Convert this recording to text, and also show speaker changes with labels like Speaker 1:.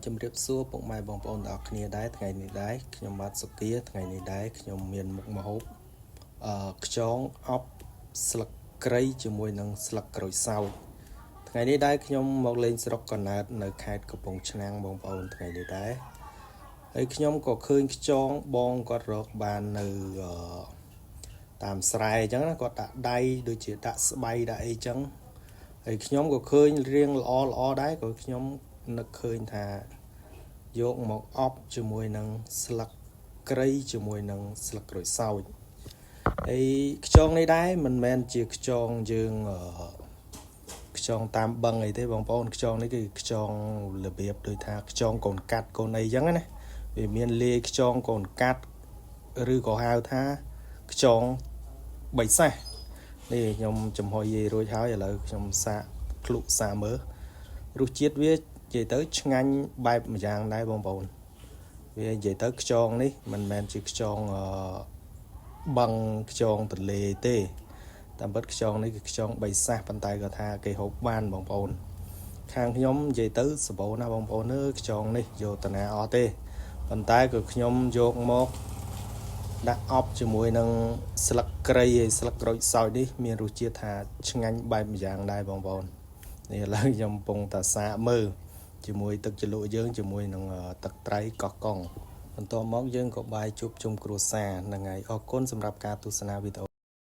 Speaker 1: ជំរាបសួរពុកម៉ែបងប្អូនទាំងអស់គ្នាដែរថ្ងៃនេះដែរខ្ញុំបាទសុគាថ្ងៃនេះដែរខ្ញុំមានមុខម្ហូបខ្យងអប់ស្លឹកគ្រៃជាមួយនឹងស្លឹកក្រូចសើចថ្ងៃនេះដែរខ្ញុំមកលេងស្រុកកណ្ណើតនៅខេត្តកំពង់ឆ្នាំងបងប្អូនថ្ងៃនេះដែរហើយខ្ញុំក៏ឃើញខ្យងបងគាត់រកបាននៅតាមស្រែអញ្ចឹងណាគាត់ដាក់ដៃដូចជាដាក់ស្បៃដាក់អីចឹងហើយខ្ញុំក៏ឃើញរៀងល្អល្អដែរក៏ខ្ញុំនឹកឃើញថាយកមកអប់ជាមួយនឹងស្លឹកគ្រៃជាមួយនឹងស្លឹកក្រូចសើចហើយខ្យងនេះដែរមិនមែនជាខ្យងយើងខ្យងតាមបឹងអីទេបងប្អូនខ្យងនេះគឺខ្យងរបៀបដូចថាខ្យងកូនកាត់កូនអីចឹងណាវាមានលាយខ្យងកូនកាត់ឬក៏ហៅថាខ្យងបីសាសនេះខ្ញុំចំហុយយាយរួចហើយឥឡូវខ្ញុំសាកភ្លុកសាកមើលរសជាតិវានិយាយទៅឆ្ងាញ់បែបម្យ៉ាងដែរបងប្អូនវានិយាយទៅខ្យងនេះមិនមែនជាខ្យងអឺបឹងខ្យងទន្លេទេតាមពិតខ្យងនេះគឺខ្យងបីសាសប៉ុន្តែគាត់ថាគេហូបបានបងប្អូន ខាងខ្ញុំនិយាយទៅសបោណាបងប្អូនអើយខ្យងនេះយកតាណាអស់ទេប៉ុន្តែក៏ខ្ញុំយកមកដាក់អប់ជាមួយនឹងស្លឹកគ្រៃហើយស្លឹកក្រូចសើចនេះមានរសជាតិថាឆ្ងាញ់បែបម្យ៉ាងដែរបងប្អូននេះឥឡូវខ្ញុំកំពុងតែសាកមើលជាមួយទឹកជ្រលក់យើងជាមួយនឹងទឹកត្រីកោះកុងបន្ទាប់មកយើងក៏បាយជួបជុំគ្រួសារហ្នឹងហើយអរគុណសម្រាប់ការទស្សនាវីដេអូ។